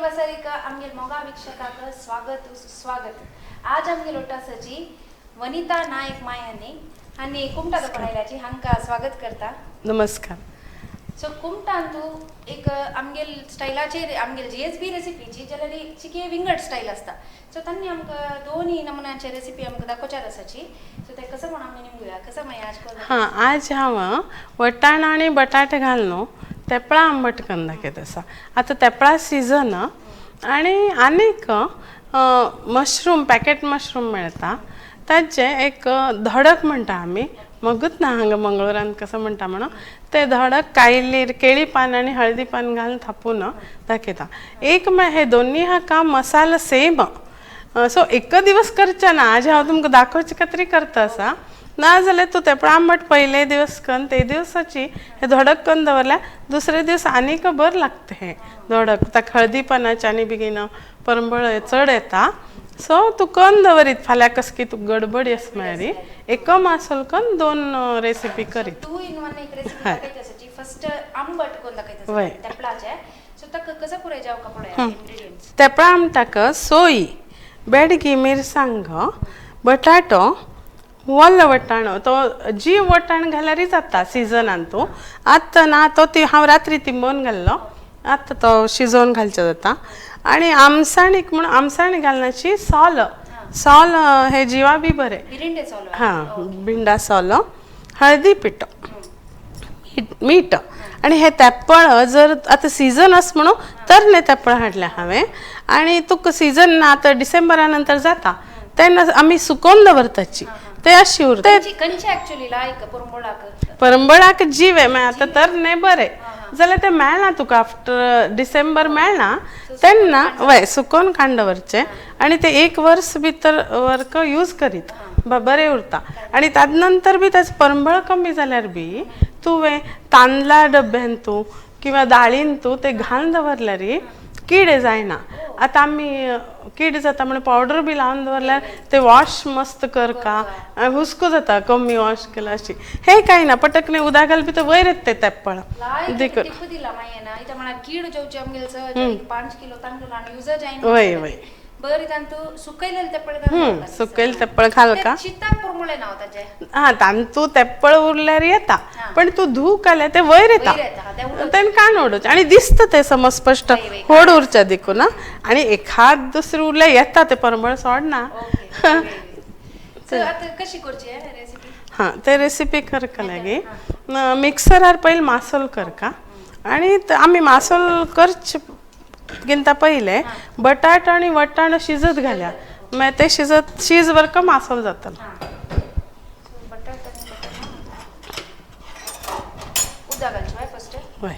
वासारीक आमगेर मोगा वीक्षकाक स्वागत सुस्वागत. आज आमगेर लोटासाची वनिता नायक मायानी आनी कुमटा दोपणायल्याची हांकां स्वागत करता. नमस्कार. सो कुमटान तूं एक आमगेल स्टायलाचेर आमगेल जी एस बी रेसिपीची जाल्यार चिके विंगड स्टायल आसता. सो तांणी आमकां दोनूय नमुन्याचे रेसिपी आमकां दाखोवच्यार आसाची. सो ते कसं म्हण आमी निमगुया कसं मागीर आज कोण. हां, आज हांव वटाण आनी बटाटे घालून न्हू तेपळां आंबट करून दाखयत आसा. आतां तेपळां सिजन आनी आनीक मशरूम, पॅकेट मशरूम मेळटा ताचें एक धडक म्हणटा आमी, मगूच ना हांगा मंगळुरान कसो म्हणटा म्हणून ते धडक कायलीर केळी पान आनी हळदी पान घालून थापून दाखयता. एक म्हळ्यार हे दोनूय हाका मसालो सेम, सो एक दिवस करचे ना. आज हांव तुमकां दाखोवचे खातीर करता आसा. ना जाल्यार तूं तेपळां आंबट पयले दिवस कन्न ते दिवसाची हे धडक कन्न दवरल्यार दुसरे दीस आनीक बरें लागता. हें धडक ताका हळदी पानाचे आनी बेगीन परंबळ चड येता. सो तूं कन्न दवरीत फाल्यां कसकी तुका गडबडी आसा म्हळ्यार एक मासल कन्न दोन रेसिपी करीत. टू इन वन एक रेसिपी दाखयता आसाची. फर्स्ट आंबट कोण दाखयता वय. तेपळाचे. सो ताका कसं पुराय जावं पळया इन्ग्रेडियंट्स. तेपळां आमटाक सोय, बेडगी मिरसांग, बटाटो, वल्ल वटाणो, तो जीव वटाण घाल्यारय जाता सिजनान तूं. आतां ना तो ती हांव रात्री तिंबोवन घाल्लो, आतां तो शिजोवन घालचो जाता. आनी आमसाणीक म्हूण आमसाणी घालनाची सोल, सोल हे जिवा बी बरें. हां, बिंडा सोलो, हळदी पिठो, मीठ. आनी हे तेपळ जर आतां सिजन आसा म्हणून तर न्ही तेपळ हाडल्या हांवें. आनी तुका सिजन ना आतां डिसेंबरा नंतर जाता तेन्ना आमी सुकोवन दवरताची ते अशी उरता. परंबळाक जीव आहे मागीर आतां तर न्ही बरें जाल्यार तें मेळना तुका आफ्टर डिसेंबर मेळना तेन्ना वय सुकोवन काडून दवरचें आनी तें एक वर्स भितर वर्क यूज करीत बरें उरता. आनी ताजे नंतर बी ताचो परंबळ कमी जाल्यार बी तुवें तांदळा डब्यान तूं किंवा दाळीन तूं ते घालून दवरल्यार कीड जायना. आतां आमी कीड जाता म्हणून पावडर बी लावन दवरल्यार ते वॉश मस्त करका हुस्को जाता कमी वॉश केला अशी. हे कांय ना, पटकने उदक घालपी तर वयर येता ते तेप्पळ. वय वय सुकयले तेप्पळ घाल का. हां, तांतू तेप्पळ उरल्यार येता पण तूं धूव घाल्यार ते वयर येता तेन्ना काण उडोवचें आनी दिसता ते समज स्पश्ट होड उरच्या देखून. आनी एखाद दुसरें उरल्यार येता ते परंबळ सोडना. हां, ते रेसिपी करका लागी मिक्सरार पयलीं मासोल करका. आनी आमी मासोल करचे गिनता पयले बटाट आनी वटाण शिजत घाल्या मागीर ते शिजत शीज वर्क मासोल जातलो. वय,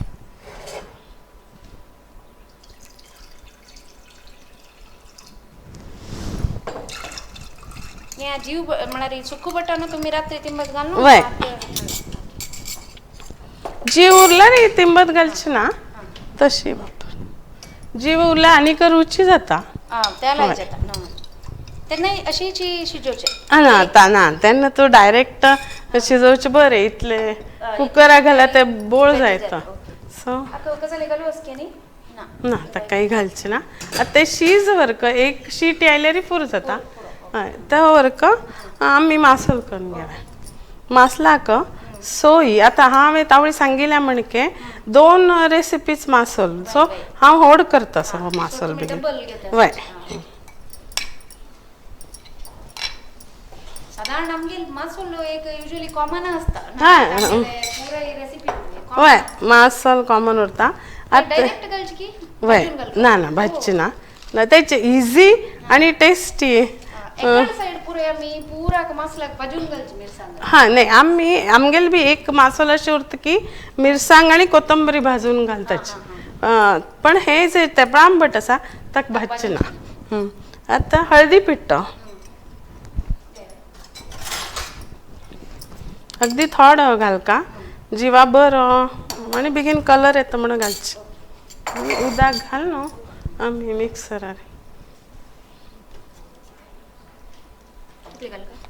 जीव म्हळ्यार सुको बटाणो तुमी रात्री तिंबत घालून. वय, जीव उरला न्ही तिंबत घालची ना तशी वापर. जीव उरला आनीक रुची जाता. ना ना तेन्ना तूं डायरेक्ट शिजोवचें बरें, इतले कुकरा घाल्यार ते बोळ जायता. सो ना ताकाय घालचें ना. आतां ते शीज वर्क एक शीट आयल्यार पुरो जाता. हय, ते वर्क आमी मासल करून घेवया. मासलाक सोय आतां हांवें तावळी सांगिल्ल्या म्हणके दोन रेसिपीज मासल, सो हांव होड करता सो मासल बेगीन. वय, वय मासल कॉमन उरता. आतां वय ना ना भाजची ना, तेचे इजी आनी टेस्टी. हां, न्ही आमी आमगेले बी एक मासोल अशें उरता की मिरसांग आनी कोथंबरी भाजून घालताची, पण हे जे तेपळां आंबट आसा ताका भाजचें ना. आतां हळदी पिठो अगदी थोडो घालका, जिवा बरो आनी बेगीन कलर येता म्हणून घालचें. उदक घाल न्हू आमी मिक्सरार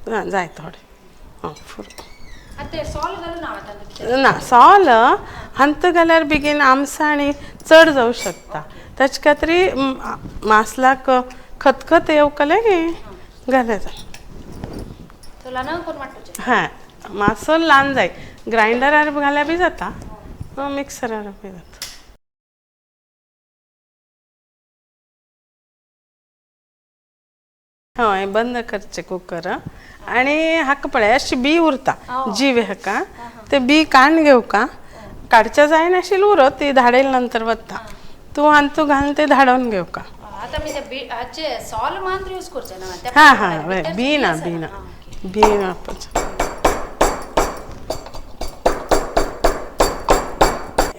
ना जाय थोडे. हां, पुरो. ना सोल हांत घाल्यार बेगीन आमसाणी चड जावं शकता, ताचे खातीर मासलाक खतखत येवकले की घालें जाता. हां मासोल ल्हान जाय, ग्रायंडरार घाल्यार बी जाता, मिक्सरार बी जाता. हय बंद करचें कुकर आनी हाका पळय अशी बी उरता जीव हाका, ते बी काडून घेवका, काडच्या जायनाशिल्लें उरत ती धाडयले नंतर वता तूं आनी तूं घालून ते धाडोवन घेवका. हां हां वय बी ना बी ना बी वापरचें.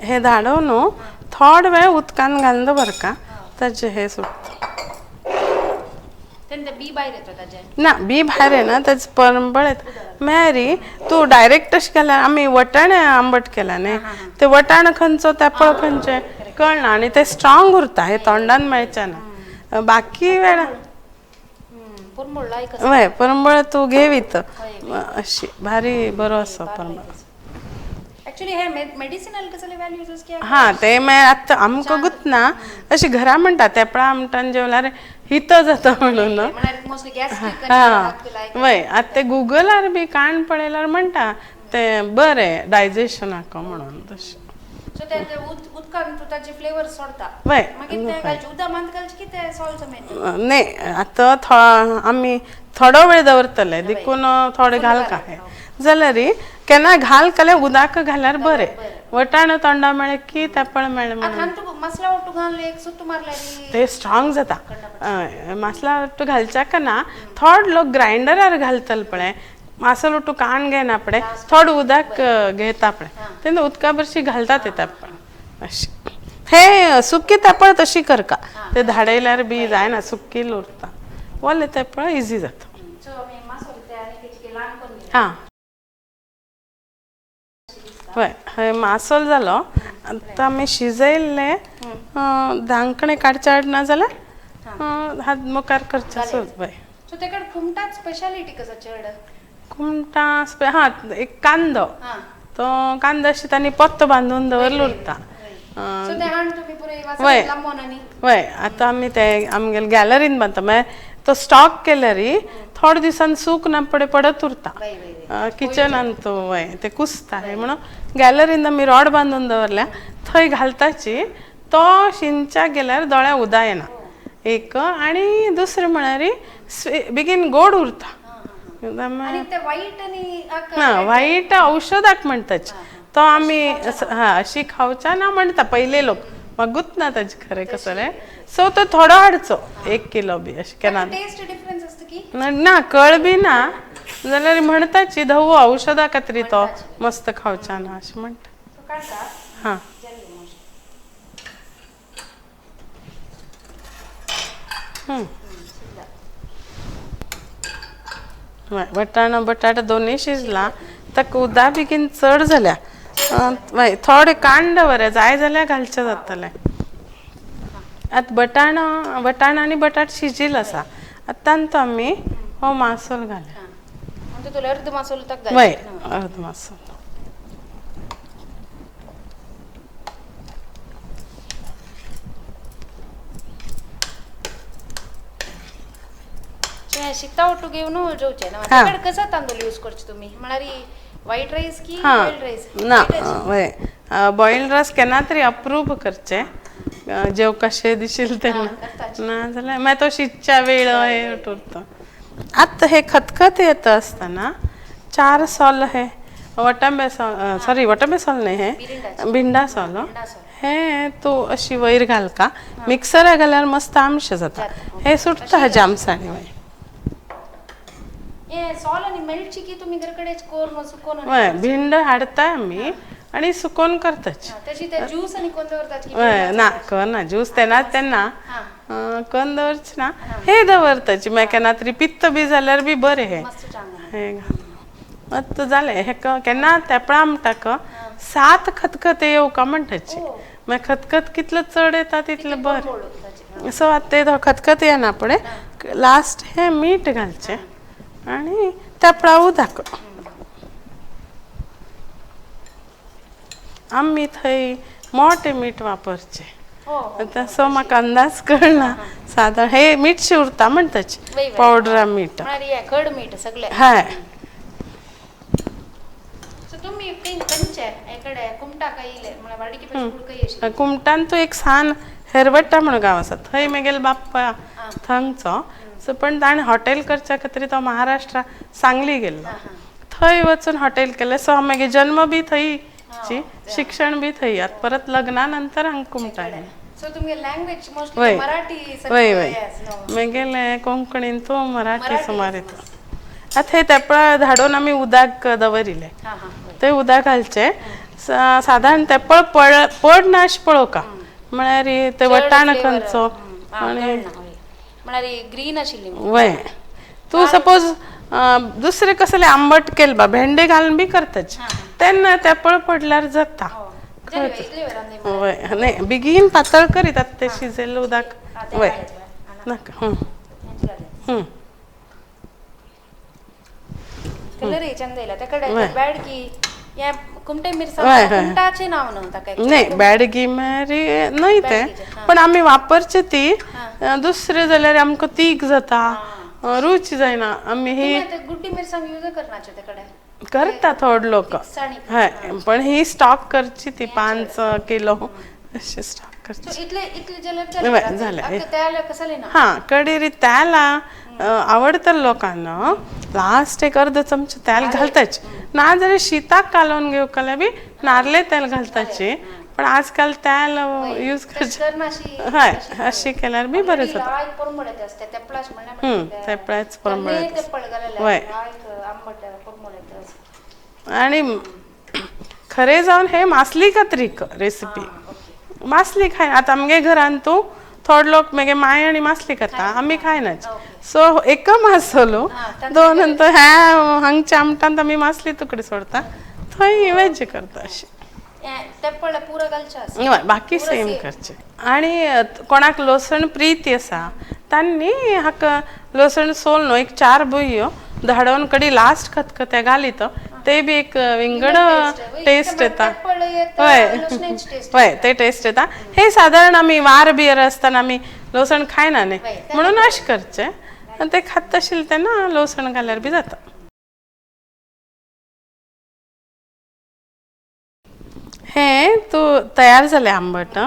हें धाडोवन न्हू थोडो वेळ उदकान घालून दवरका, ताजें हें सुट्टा. ना बी भायर येना, तेज परंबळ येता. मागीर तूं डायरेक्ट अशें केल्यार आमी वटाणे आंबट केला न्ही, ते वटाण खंयचो तेपळ खंयचें कळना आनी ते स्ट्रॉंग उरता, हे तोंडान मेळचें ना. बाकी वेळा वय परंबळ तूं घेवीत अशी भारी बरो आसा परंबळ. हां ते मागीर आतां आमकां गुतना अशी घरा म्हणटा तेपळा आमटान जेवल्यार हित जाता म्हणून. हां वय आतां ते गुगलार बी काण पळयल्यार म्हणटा ते बरें डायजेशनाक म्हणून तशें. वय न्ही आतां आमी थोडो वेळ दवरतले देखून थोडे घालका हें जाल्यार केन्ना घाल केल्यार उदक घाल्यार बरें, वटाण तोंडा मेळ्ळें की तेपळ मेळ्ळें म्हणून ते स्ट्रॉंग जाता. मसाला ओट्टू घालच्याक ना थोडे लोक ग्रायंडरार घालतले पळय, मासल ओट्टू काण घेयना पळय, थोडे उदक घेता पळय, तेन्ना उदका बरशी घालता ते तेपळ अशें. हे सुकी तेपळ तशी करका, ते धाडयल्यार बी जायना, सुकी उरता. ओलें तेपळ इजी जाता. हां हय हय मासोल जालो. आतां आमी शिजयल्लें धांकणें काडचें ना जाल्यार हात मुखार करचें. वय कुमटां हां एक कांदो, तो कांदो अशें तांणी पत्तो बांदून दवरलो उरता. वय वय आतां आमी ते आमगेले गॅलरीन बांदता, मागीर तो स्टॉक केल्यार थोडे दिसान सूक ना पडे पडत उरता किचनान तो. वय ते कुसता हे म्हणून गॅलरीन आमी रॉड बांदून दवरल्या, थंय घालताची तो शिंच्याक गेल्यार दोळ्या उदा येना एक, आनी दुसरें म्हळ्यार बेगीन गोड उरता. ना वायट औषधाक म्हणटाची तो आमी हां अशी खावच्या ना म्हणटा पयले लोक, मागूच ना ताजें खरें कसलें. सो तो थोडो हाडचो 1 किलो बी अशें केन्ना ना कळ बी ना जाल्यार म्हणटाची धवो औषधा खातीर तो मस्त खावचा ना अशें म्हणटा. हां वटाणो बटाटा दोनूय शिजला, ताका उदक बेगीन चड जाल्या. वय थोडे कांड दवरया, जाय जाल्यार घालचें जातलें. आतां बटाणो वटाण आनी बटाट शिजिल्लो आसा, आतां तांतू आमी हो मासोल घालया. वय अर्द मासोल. शिता ओटू घेवन जेवचें ना. कसो तांदूळ यूज करचे तुमी, म्हळ्यार व्हायट रायस की बॉयल्ड रायस? ना वय बॉयल्ड रायस केन्ना तरी अप्रूव करचें, जेव कशें दिशील तेन्ना, ना जाल्यार मागीर तो शिजच्या वेळ हे उरता. आतां हे खतखत येता आसतना 4 सोल हे वटांबे सोल, सॉरी वटांबे सोल न्ही, हे भिंडा सोल हे तूं अशी वयर घालका, मिक्सरा घाल्यार मस्त आमशें जाता, हे सुटता हाजे आमसाणी. वय वय भिंड हाडता आमी आनी सुकोवन करताची. वय ना करना ज्यूस तेन्ना तेन्ना करून दवरची ना, हे दवरताची मागीर केन्ना तरी पित्त बी जाल्यार बी बरें. हें हें आतां जालें. हेका केन्ना तेपळा म्हणटा 7 खतखते येवका म्हणटाची, मागीर खतखत कितलो चड येता तितलें बरें. सो आतां ते खतखत येना पळय, लास्ट हें मीठ घालचें आनी तेपळा उदक. आमी थंय मोटें मीठ वापरचें. हो हो. तसो म्हाका अंदाज कळना सादारण हे मीठ उरता म्हणटाच वय वय. पावडरा मीठ. म्हळ्यार हे खड मीठ सगळें. हय. सो तुमी खंयचे हेकडे कुमटा काय येयले म्हळ्यार वाडकी पासून कुडकय अशी? कुमटान तो एक सान हेरवट्टा म्हणून गांव आसा, थंय मेगेलो बाप्पा थंगचो. सो पण ताणें हॉटेल करच्या खातीर तो महाराष्ट्रा सांगली गेल्लो, थंय वचून हॉटेल केलें. सो मागीर जन्म बी थंयची, शिक्षण बी थंय. आतां परत लग्ना नंतर हांगा कुमटा. सो तुमगे लँग्वेज मोस्टली वय मराठी? वय वय, मेगेले कोंकणीन तो मराठी सुमार येता. आतां हे तेपळा धाडून आमी उदक दवरिलें, ते उदक घालचें सादारण तेपळ पड पडना अशें पळोवका, म्हळ्यार ते वटाण खंयचो आणि म्हळ्यार ग्रीन आशिल्ली. वय तूं सपोज दुसरें कसलें आंबट केलें बा, भेंडे घालून बी करताच तेन्ना तेपळ पडल्यार जाता. वय न्ही बेगीन पातळ करीत आतां तें शिजयल्लें उदक. वय नाका. कलर चंद येयला तेकडे बेडगी हे कुमटे मिरसांग कुमटाचें नांव न्हू ताका? न्ही, बेडगी म्हळ्यार न्हय तें, पण आमी वापरचे ती. दुसरें जाल्यार आमकां तीख जाता, रुच जायना. आमी ही गुड्डी मिरसांग यूज करनाचे तेकडे करता थोडे लोक. हय, पण ही स्टॉक करची ती 5 किलो अशी स्टॉक करची. इतले इतले जालें. कसलें? हां, कडीर तेल आवडटा लोकांना. लास्ट एक अर्द चमचो तेल घालताच, ना जाल्यार शिताक कालोवन घेवंक जाल्यार बी नारले तेल घालताची, पण आजकाल तेल यूज करचे. हय, अशी केल्यार बी बरें जाता. तेपळाच परमळ. वय, आनी खरें जावन हे मासली खातीर रेसिपी. मासली खायना आतां आमगे घरान, तूं थोडे लोक मागीर माय आनी मासली खाता, आमी खायनाच. सो एक मासलो दोन नंतर ह्या हांगच्या आमटांत आमी मासली तुकडी सोडता, थंय वेज करता अशें. हय, बाकी सेम करचें. आनी कोणाक लसण प्रीती आसा तांणी हाका लसण सोल न्हू एक 4 बुयो धाडोवन कडी लास्ट खतखत्या घालीत ते बी एक विंगड टेस्ट येता. हय हय, ते टेस्ट येता. हे सादारण आमी वार बियर आसतना आमी लसण खायना न्ही, म्हणून अशें करचें. आनी ते खात आशिल्लें तेन्ना लसण घाल्यार बी जाता. हें तूं तयार जालें आंबट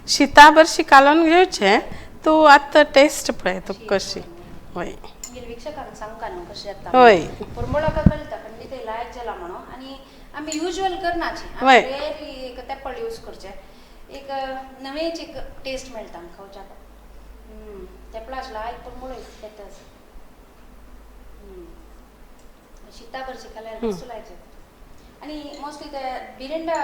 शिता बरशी कालोवन घेवचें. तूं आतां टेस्ट पळय तूं कशी. वय वीक्षकांक सांगका न्हू कशें जाता. वय, परमळाका कळटा खंडीत लायक जाला म्हणून. आनी आमी युजल करनाची, रेयरली एक तेपळ यूज करचें, एक नवेच एक टेस्ट मेळटा खावच्याक. तेपळाच लायक परमळ येता. शिता बरशी खाल्यार मस्त लायचे. आनी मोस्टली ते बिरिंडा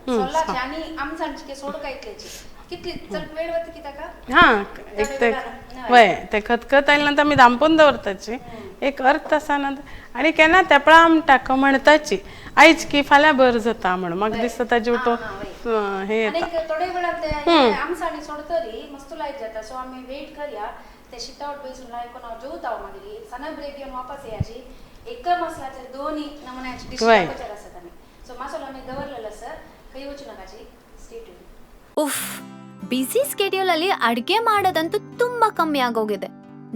सोलाचे आनी आमसाणचे सोडका इतल्याची कितली चल वेळ वता की ताका. हां, एक ते वय ते खतखत आयले नंतर आमी धांपून दवरताची एक अर्द तासा नंतर. आनी केन्ना तेपळा आमटाक म्हणटाची आयज की फाल्यां बरें जाता म्हणून म्हाका दिसता ताजे उठो हे येता. थोडे वेळान ते आमसाणी सोडतरी मस्त लायक जाता. सो आमी वेट करया ते शितावट बेसून लायक कोण हांव जेवता. मागीर सना ब्रेक घेवन वापस येयाची. एक मसलाचे दोन्ही नमुन्याचे डिश दाखोवचेर आसात आमी. सो मसालो आमी दवरलेलो आसा, खंय वचूं नाकाची. Stay tune. ಉಫ್, ಬ್ಯುಸಿ ಸ್ಕೆಡ್ಯೂಲ್ ಅಲ್ಲಿ ಅಡ್ಗೆ ಮಾಡೋದಂತೂ ತುಂಬಾ ಕಮ್ಮಿ ಆಗೋಗಿದೆ.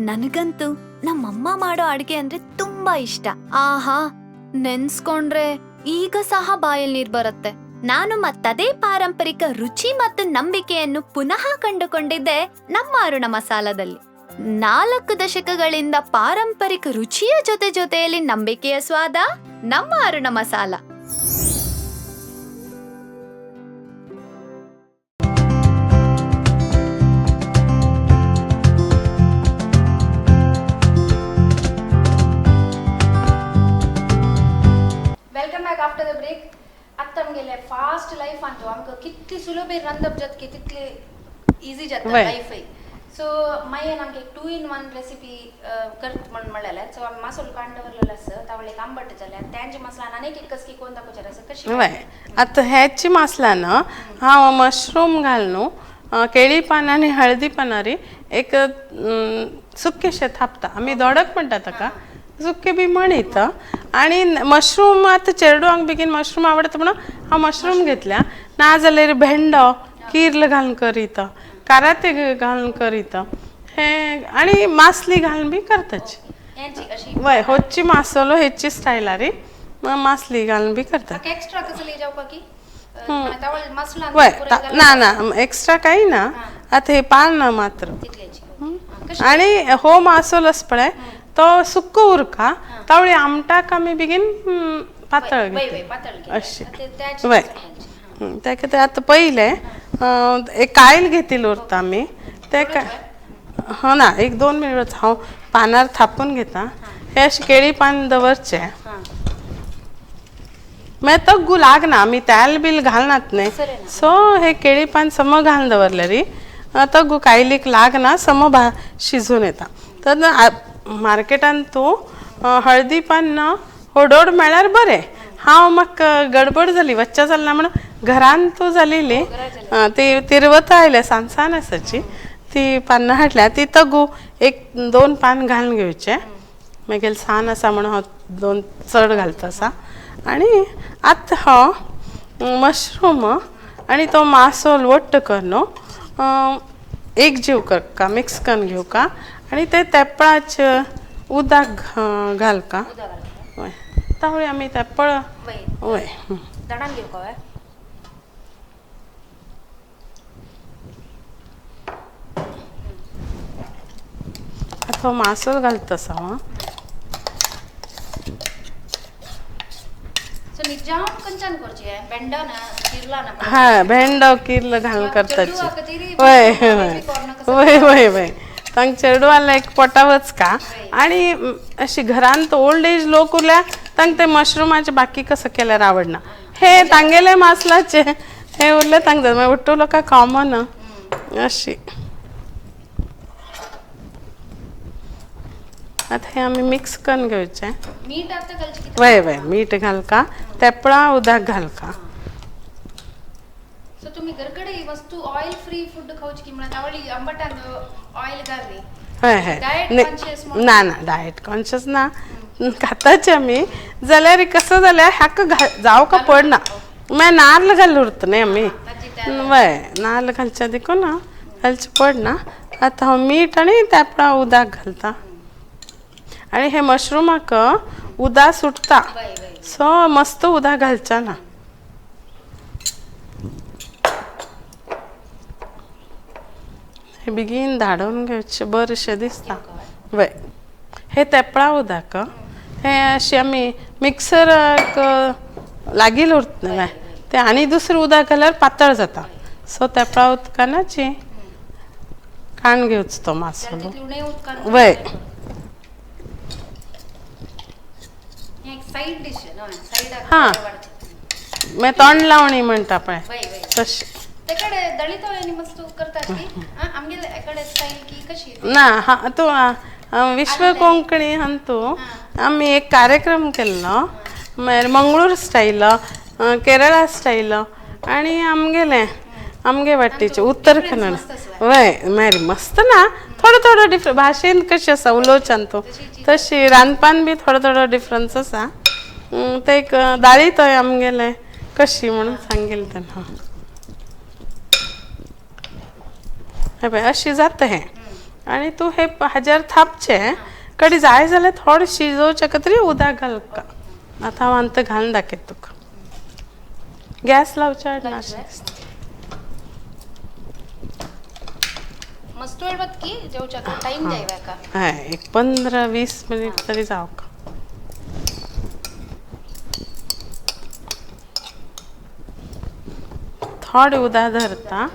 ನನಗಂತೂ ನಮ್ಮಮ್ಮ ಮಾಡೋ ಅಡ್ಗೆ ಅಂದ್ರೆ ತುಂಬಾ ಇಷ್ಟ. ಆಹಾ, ನೆನ್ಸ್ಕೊಂಡ್ರೆ ಈಗ ಸಹ ಬಾಯಲ್ಲಿ ನೀರ್ ಬರುತ್ತೆ. ನಾನು ಮತ್ತದೇ ಪಾರಂಪರಿಕ ರುಚಿ ಮತ್ತು ನಂಬಿಕೆಯನ್ನು ಪುನಃ ಕಂಡುಕೊಂಡಿದ್ದೆ ನಮ್ಮ ಅರುಣ ಮಸಾಲದಲ್ಲಿ. 4 ದಶಕಗಳಿಂದ ಪಾರಂಪರಿಕ ರುಚಿಯ ಜೊತೆ ಜೊತೆಯಲ್ಲಿ ನಂಬಿಕೆಯ ಸ್ವಾದ ನಮ್ಮ Aruna Masala. Welcome back after the break. आतां आमगेले फास्ट लायफ आहा आमकां कितली सुलभ रांदप जाता की तितली इजी जाता लायफय. सो मागीर आमकां एक 2 in 1 recipe कर म्हण म्हणलेलें. सो आमी मासोल काडून दवरलेलो आसा, तावळ एक आंबट जाल्या तेंचे मसलान आनीक एक कसकी कोण दाखोवचें आसा कशी. वय, आतां हेची मसलान हांव मशरूम घालून केळी पानां आनी हळदी पानारी एक सुकेशें थापता. आमी दोडक म्हणटा ताका, सुके बी म्हणीत. आनी मशरूम आतां चेडवांक बेगीन मशरूम आवडटा म्हणून हांव मशरूम घेतल्या. ना जाल्यार भेंडो किर्ल घालून करीत, काराते घालून करीत हे, आनी मासली घालून बी करताची. यांची अशी वय होच्ची मासलो हेची स्टायला रे, मासली घालून बी करतात. एक्स्ट्रा कसं जावपा की मसला? वय, ना ना, एक्स्ट्रा काही ना. आता हे पान मात्र. तितल्याची. आणि हो मासोल आसा पळय तो सुक्को उरका, तावळी आमटाक आमी बेगीन पातळ वय घेता. वय, पातळ केली. अशी. ते त्याची वय. घालची. हां. त्या खातीर आतां पयलें एक कायल घेतिल्लो उरता आमी ते काय. हो ना, एक 2 मिनट हांव पानार थापून घेता. हे अशें केळी पान दवरचें. हां. मागीर तग्गू लागना, आमी तेल बील घालनात न्ही. सरे ना. सो हे केळी पान सम घालून दवरलें री तग्गू कायलीक लागना, सम शिजून येता. तर मार्केटान तूं हळदी पान ना होडोड मेळ्यार बरें. हांव म्हाका गडबड जाली, वच्चा जालें ना म्हणून घरान तूं जालेली ती तिरवता आयल्या, सान सान आसाची ती पानां हाडल्या. ती तगू 1-2 पान घालून घेवचें. मागीर सान आसा म्हणून हांव 2 चड घालता आसा. आनी आतां हो मशरूम आनी तो मासोल वट्ट कर न्हू एक जीव करका, मिक्स करून घेवका आनी ते तेपळाचे उदक घालका. उदक घालता. वय, तावळी आमी तेपळ. वय. वय. दणान घेवका वय. आतां हो मासोल घालता आसा हांव. सो निजाम कंचान करची भेंडो ना किरला ना? हा, भेंडो किर्ल घालून करताची. वय वय वय वय वय, तांकां चेडवाला एक पोटावच का. आणि अशी घरांत ओल्ड एज लोक उरल्या तांकां ते मशरुमाचे बाकी कसं केल्यार आवडना. हे तांगेले मासलाचे हे उरले तांकां, मागीर उट्टू लोकांक कॉमन अशी. आतां हे आमी मिक्स करून घेवचें. मीठ आतां घालचें कितें? वय वय, मीठ घालका, तेपळा उदक घालका. सो तुम्ही घरकडे ही वस्तू ऑइल फ्री फूड खावची की म्हणून आवडली आंबटान ऑइल घालली? हय हय. डायट न्ही, कॉन्शियस म्हणून? ना ना, डायट कॉन्शियस ना. खाताचे आमी जाल्यार कसं जाल्यार हाका जावका पडना. मागीर नाल्ल घालून उरता न्ही आमी. ताची त्या वय, नाल्ल घालच्या देखून घालचें पडना. आतां हांव मीठ आनी तेपळा उदक घालता आनी हे मशरुमाक उदक सुटता. वय वय. सो मस्त उदक घालचें ना. हे बेगीन धाडून घेवचें, बरेंशें दिसता. वय, हे तेपळा उदक हे अशें आमी मिक्सराक लागीं उरता न्हय तें, आनी दुसरें उदक घाल्यार पातळ जाता. सो तेपळा उदकानाची काण घेवचो तो मासोलो. तितली उणें उदकान. वय. हे एक साईड डिश न्हय सायडाक हां. वाडचें. मागीर तोंड लावणी म्हणटा पळय वय वय. तशें. तेकडे दळितो आनी मस्त करतात की आमगेले एकडे स्टाईल की कशी? ना, हा तूं विश्व कोंकणी हंतू आमी एक कार्यक्रम केल्लो, मागीर मंगळूर स्टायल, केरळा स्टायल आनी आमगेले आमगे वाटेचे उत्तर कन्नड. वय, मागीर मस्त ना, थोडो थोडो डिफरंट भाशेन कशी आसा उलोवच्यान तूं तशी रांदपान बी थोडो थोडो डिफरन्स आसा. ते एक दाळी तोय आमगेले कशी म्हणून सांगेल तेन्ना. हे पळय अशी जाता हें. आनी तूं हे हाजेर थापचें कडी जाय जाल्यार थोडें शिजोवचें खातीर उदक घालका. आतां हांव आतां घालून दाखयता तुका. गॅस लावचे ना. मस्त वेळ की जेवच्या टाइम जाय का? हय, एक 15-20 मिनीट तरी जावका. थोडें उदक धरता.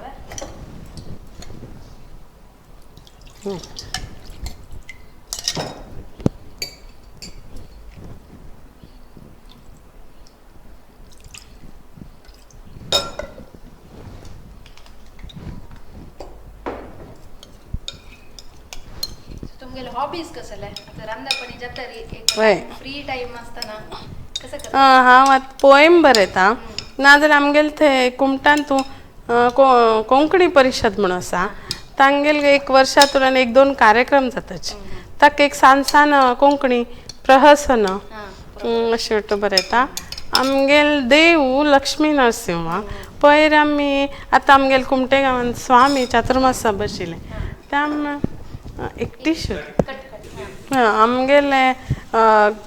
तुमगेले हॉबीज कसले आतां रांदपणी जाता रे एक वय. फ्री टाइम आसतना कसं करता? हांव आतां पोएम बरयता, नाजाल्यार आमगेले थंय कुमटान तूं कोंकणी परिशद म्हणून आसा, तांगेले एक वर्षातून 1-2 कार्यक्रम जाताचे. ताका एक सान सान कोंकणी प्रहसन अशें बरयता. आमगेल देव लक्ष्मी नरसिंह. पयर आमी आतां आमगेल कुमटे गांवांत स्वामी चातुर्मासा बशिल्ले त्या एकटीश. Cut cut. आमगेले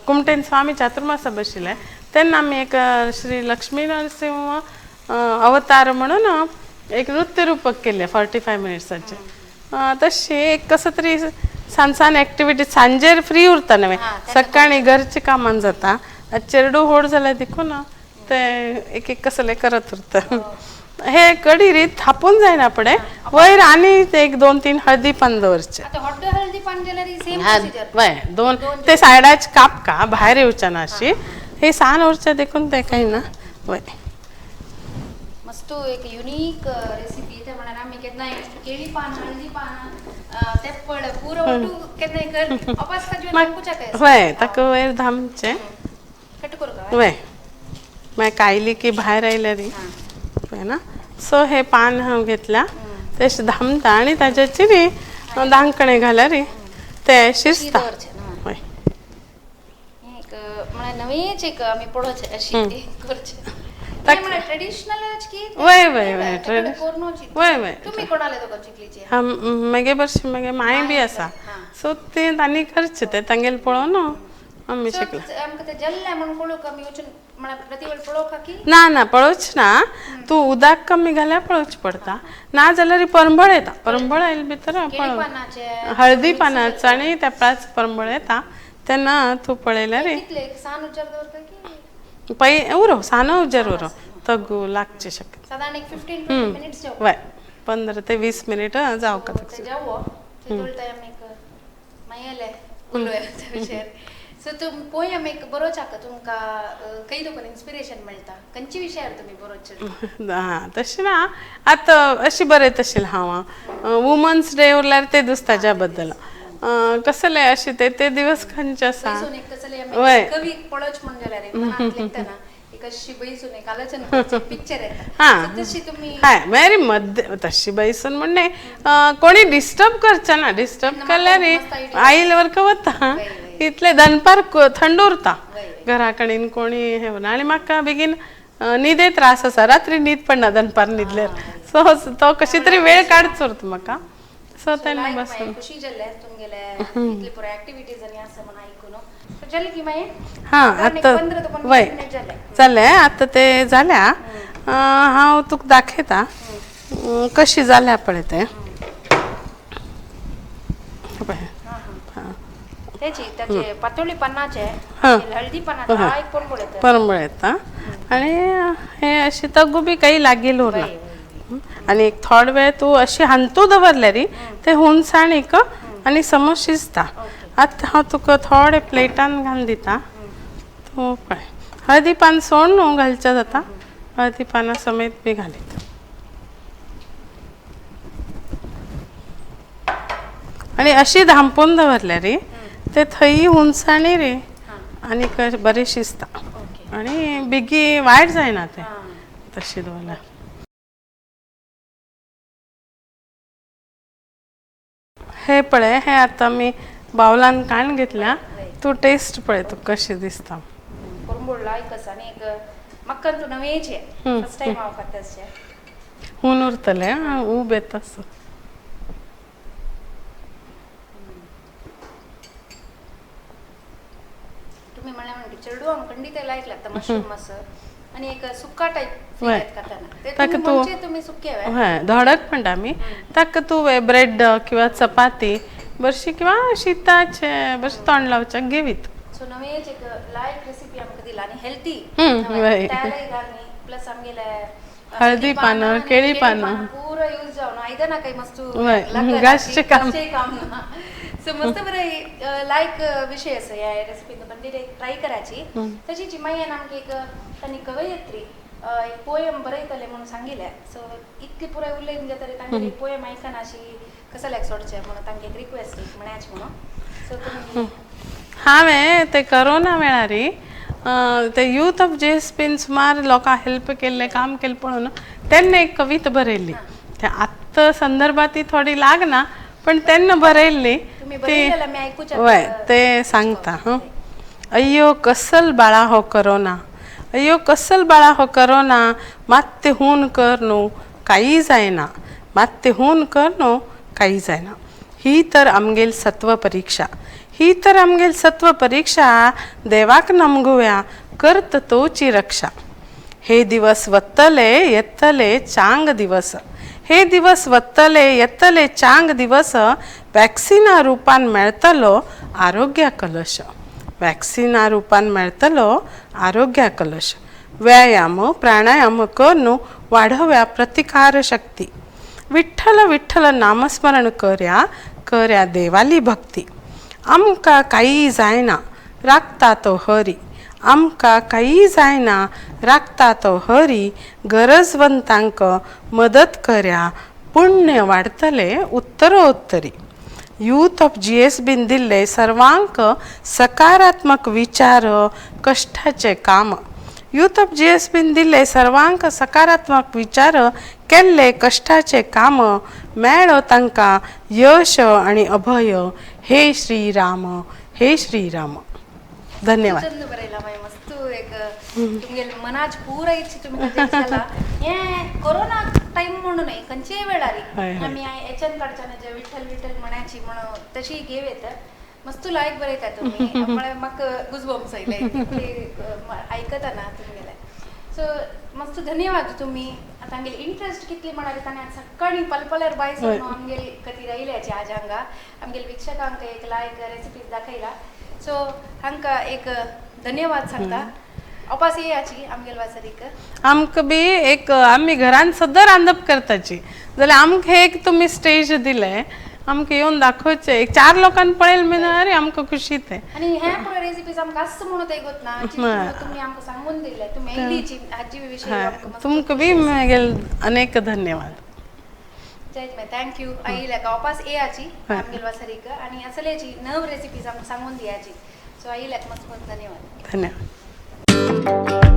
कुमटेन स्वामी चातुर्मासा बशिल्ले तेन्ना आमी एक श्री लक्ष्मी नरसिंह अवतार म्हणून एक नृत्य रूपक केलें 45 मिनट्साचें. तशी एक कसं तरी सान सान एक्टिविटी सांजेर फ्री उरता न्हय, सकाळी घरचे कामान जाता. चेडू व्हड जाल्यार देखून ते एक एक कसले करत उरता. हे कडी रीत थापून जायना पडे वयर आनी एक 2-3 हळदी पान दवरचे. आता हॉट हळदी पान जाल्यार सेम प्रोसिजर. वय दोन ते सायडाच कापका भायर येवचे ना अशी हे सान उरचे देखून ते काही ना. वय मस्त एक युनीक रेसिपी. ते म्हळ्यार आमी केन्नाय केळी पान हळदी पान तेप्पळ पुरो ಒಟ್ಟು केन्नाय कर अपास काजू कुच्या. वय ताका वयर धामचे. कट करू का? वय मागीर कायली की भायर आयल्या री पळय ना. सो हे पान हांव घेतल्या तेश धामता आनी ताज्याची न्ही धांकणे घाल्यार री ते शिजता. वय एक म्हळ्यार नवीच एक आमी पळोवचें अशी करचें ट्रेडिशनल की. वय वय वय वय वय. तुम्ही कोणाले दोघं चिखलीचे? हा मागे बरशी मागे मांय बी आसा सो ते तांणी करचे ते तांगेले पळोवन आमी शिकला. आमकां ते जल्ले म्हणून पळोवंक आमी वचून म्हळ्यार प्रति वेळ पळोवंक की ना ना पळोवच ना. तूं उदक कमी घाल्यार पळोवचें पडटा, ना जाल्यार परंबळ येता. परंबळ आयले भितर पळोव हळदी पानाचो आनी तेपळाचो परंबळ येता तेन्ना तूं पळयल्यार पै उरो सानो उजार उरो तगू लागचे शक्य. साधारण एक 15-20 मिनिट्स. वय 15 ते 20 मिनिट जावका. सो तुम पोयम एक बरोवचाक तुमकां खंय देखून इन्स्पिरेशन मेळटा, खंयचे विशयार तुमी बरोवचे? हां तशें ना आतां अशी बरयत आशिल्लें हांव वुमन्स डे उरल्यार ते दीस ताज्या बद्दल कसले अशे ते ते दिवस खंयचे आसा. वय कवी पळोवच म्हण जाल्यार हां मागीर मध्य तशी बैसून म्हण न्ही कोणी डिस्टर्ब करचे ना. डिस्टर्ब केल्यार आयल वर्क वता इतले दनपार थंड उरता घरा कडेन कोणी हे ना. आनी म्हाका बेगीन न्हिदे त्रास आसा, रात्री न्हीद पडना दनपार न्हिदल्यार. सो तो कशी तरी वेळ काडचो उरता म्हाका. सो तेन्ना बसून हां आतां वय जालें. आतां ते जाल्या हांव तुका दाखयता कशी जाल्या पळय तें. पळय परंबळ येता आनी हे अशी तग्गू बी काही लागीं उरना. आनी एक थोडो वेळ तूं अशी हांतू दवरल्यार ते हुनसाणीक आनी समज शिजता. आतां हांव तुका थोडे प्लेटान घालून दिता तूं पळय. हळदी पान सोड न्हू घालचें जाता, हळदी पानां समेत बी घालीत. आनी अशी धांपून दवरल्यार री ते थंय हुनसाणी रे आनी बरें शिजता आनी बेगी वायट जायना तें तशें दवरल्यार. हे पळय हे आतां आमी बावलान काडून घेतल्या. तूं टेस्ट पळय तुका कशें दिसता. हून उरतलें उब येता. तुम्ही म्हणल्या म्हणटा चेडवांक खंडीत लायक लागता मशरूम असं आणि एक सुक्का टाईप ताका तूं तुम्ही सुके हय धडक म्हणटा आमी ताका तूं ब्रेड किंवा चपाती बरशी किंवा शिताचे बरशी तोंड लावच्याक घेवीत. सो नवेच एक लायक रेसिपी आमकां दिला आनी हेल्थी प्लस आमगेले हळदी पानां केळी पानां पुरो यूज जावन आयदनां काही मस्त घासचें काम काम ना. सो मस्त बरें लायक विशय आसा ह्या रेसिपी बंदी ट्राय करायची. तशीच मागीर आमकां एक तांणी कवयित्री एक पोयम बरयतले म्हणून सांगिल्लें. सो इतली पुराय उलयन जातरी तांगेली पोयम आयकना अशी कसल्याक सोडचें म्हणून तांकां एक रिक्वेस्ट एक म्हण्याच म्हणून. सो तुमी हांवें ते करोना वेळार ते यूथ ऑफ जेएसपीन सुमार लोकांक हेल्प केल्लें काम केलें पळोवन तेन्ना एक कविता बरयल्ली. ते आत्तां संदर्भात ती थोडी लागना पण तेन्ना बरयल्ली ती वय ते सांगता. हां अय्यो कसल बाळा हो करोना, अय्यो कसल बाळा हो करोना, मात्ते हून कर न्हू काही जायना, मात्ते हून कर न्हू काही जायना. ही तर आमगेल सत्व परीक्षा, ही तर आमगेल सत्व परीक्षा, देवाक नमगुया करत तोची रक्षा. हे दिवस वत्तले येतले चांग दिवस, हे दिवस वत्तले येतले चांग दिवस, वॅक्सिना रुपान मेळतलो आरोग्या कलश, वॅक्सिना रुपान मेळतलो आरोग्या कलश. व्यायाम प्राणायाम करून वाढव्या प्रतिकार शक्ती, विठ्ठल विठ्ठल नामस्मरण कर्या कर्या देवाली भक्ती. आमकां काही जायना राखता तो हरी, आमकां काही जायना राखता तो हरी, गरजवंतांक मदत कर्या पुण्य वाडतले उत्तरोत्तरी. यूथ ऑफ जीएसबीन दिल्ले सर्वांक सकारात्मक विचार कश्टाचें काम, यूथ ऑफ जीएसबीन दिल्ले सर्वांक सकारात्मक विचार केल्ले कश्टाचें काम, मेळो तांकां यश आनी अभय. हे श्रीराम हे श्रीराम. धन्यवाद. चंद बरयला मागीर मस्त एक तुमगेले मनाच पूरा इच्छा तुमी जाला. हें कोरोना टायम म्हणून न्हय, खंयचेय वेळार हय, हय. आमी हेच्यान काडच्या जे विठ्ठल विठ्ठल म्हणाची म्हणून तशी घेव येता. मस्त लायक बरयता तुमी, म्हळ्यार म्हाका गुजबम्स आयले आयकतना तुमगेले. सो मस्त धन्यवाद तुमी आतां आमगेली इंट्रस्ट कितली म्हणाली ताणें आज सकाळीं पलपल्यार बाय सोडून आमगेली खातीर आयल्याची आज हांगा आमगेले वीक्षकांक एक लायक रेसिपीज दाखयला. सो हांकां एक धन्यवाद सांगता. अपास येयाची आमगेल वासरीक. आमकां बी एक आमी घरान सद्दां रांदप करताची जाल्यार आमकां एक तुमी स्टेज दिले, आमकां येवन दाखोवचें, एक चार लोकांक पळयलें म्हणून अरे आमकां खुशी तें. आनी हे पुरो रेसिपीज आमकां आसता म्हणून ते ना, तुमी आमकां सांगून दिले, तुमी येयलीची हाजी विशय आमकां मस्त. तुमकां बी मागीर अनेक धन्यवाद. जय thank you आयिल्ल्या गावपास येयाची आमगेल वासरीक आनी असल्याची नव रेसिपीज आमकां सांगून दियाची. सो आयिल्ल्याक मस्त मस्त धन्यवाद. धन्यवाद.